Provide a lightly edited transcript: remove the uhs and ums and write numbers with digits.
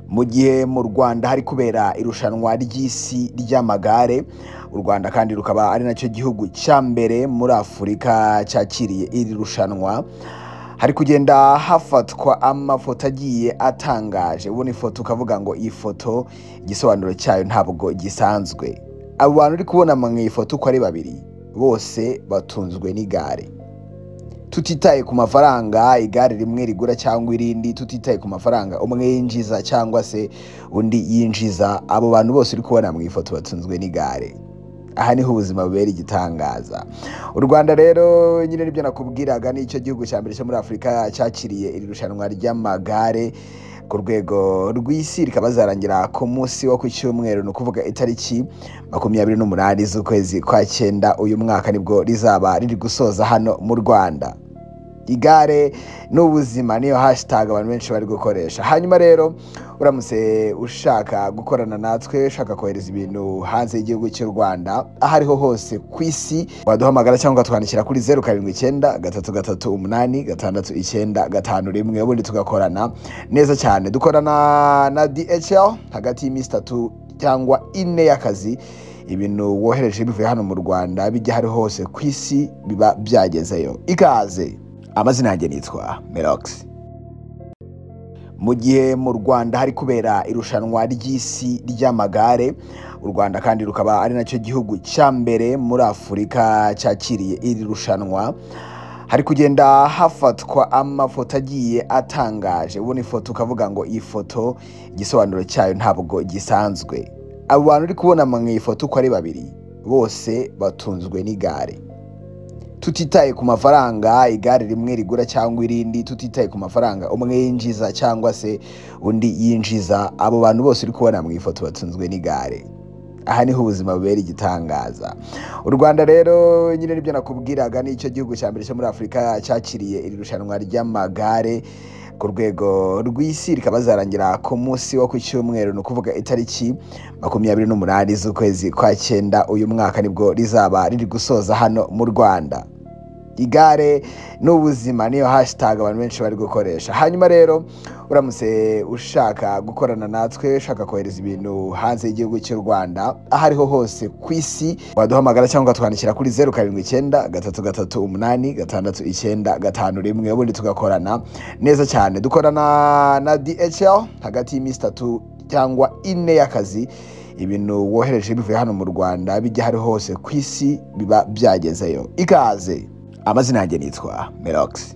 Mu gihe mu Rwanda hari kubera irushanwa ry'isi ry'amagare, u Rwanda kandi rukaba ari nacyo gihugu cya mbere muri Afurika cyakiriye iri rushanwa, hari kugenda hafatwa amafoto agiye atangaje. Ubona ifoto ukavuga ngo iyi foto igisobanuro cyayo ntabwo gisanzwe. Abo bantu uri kubona mu ifoto uko ari babiri bose batunzwe n'igare. Tutitaye ku mafaranga igare rimwe rigura cyangwa irindi, tutitaye ku mafaranga umwe yinjiza cyangwa se undi yinjiza, abo bantu bose uri kubona mu ifoto batunzwe n'igare. Aha niho ubuzima bubera igitangaza. U Rwanda rero nyine nibyo nakubwiraga, nicyo gihugu cya mbere cyo muri Afurika cyakiriye iri rushanwa ry'amagare ku rwego rw'isi, rikaba zarangira ku munsi wo ku cyumweru, ni ukuvuga itariki 28 z'ukwezi kwa 9 uyu mwaka, nibwo rizaba riri gusoza hano mu Rwanda. Igare n'ubuzima niyo hashtag abantu benshi bari gukoresha. Hanyuma rero uramutse ushaka gukorana natwe, ushaka kohereza ibintu hanze y'igihugu cy'u Rwanda, aho ariho hose ku isi, waduhamagara cyangwa ukatwandikira kuri 079 338 69 51, ubundi tugakorana neza cyane. Dukorana na DHL hagati y'iminsi 3 cyangwa 4 y'akazi, ibintu wohereje bivuye hano mu Rwanda bijya ahari hose ku isi biba byagezeyo. Ikaze. Amazina yanjye nitwa Merox. Mu gihe mu Rwanda hari kubera irushanwa ry'isi ry'amagare, u Rwanda kandi rukaba ari nacyo gihugu cya mbere muri Afurika cyakiriye iri rushanwa, hari kugenda hafatwa amafoto agiye atangaje. Ubona ifoto ukavuga ngo iyi foto igisobanuro cyayo ntabwo gisanzwe. Abo bantu uri kubona mu ifoto uko ari babiri bose batunzwe n'igare. Tutitaye ku mafaranga igare rimwe rigura cyangwa irindi, tutitaye ku mafaranga umwe yinjiza cyangwa se undi yinjiza, abo bantu bose uri kubona mu ifoto batunzwe n'igare. Aha niho ubuzima bubera igitangaza. U Rwanda rero nyine nibyo nakubwiraga, nicyo gihugu cya mbere cyo muri Afurika cyakiriye iri rushanwa ry'amagare ku rwego rw'isi, rikaba zarangira ku munsi wo ku cyumweru, ni ukuvuga itariki 28 z'ukwezi kwa 9 uyu mwaka, nibwo rizaba riri gusoza hano mu Rwanda. Igare n'ubuzima niyo hashtag abantu benshi bari gukoresha. Hanyuma rero uramutse ushaka gukorana natwe, ushaka kohereza ibintu hanze y'igihugu cy'u Rwanda, aho ariho hose ku isi, waduhamagara cyangwa ukatwandikira kuri 079 338 69 51, ubundi tugakorana neza cyane. Dukorana na DHL hagati y'iminsi 3 cyangwa 4 y'akazi, ibintu wohereje bivuye hano mu Rwanda bijya ahari hose ku isi biba byagezeyo. Ikaze. Amazina yanjye nitwa Merox.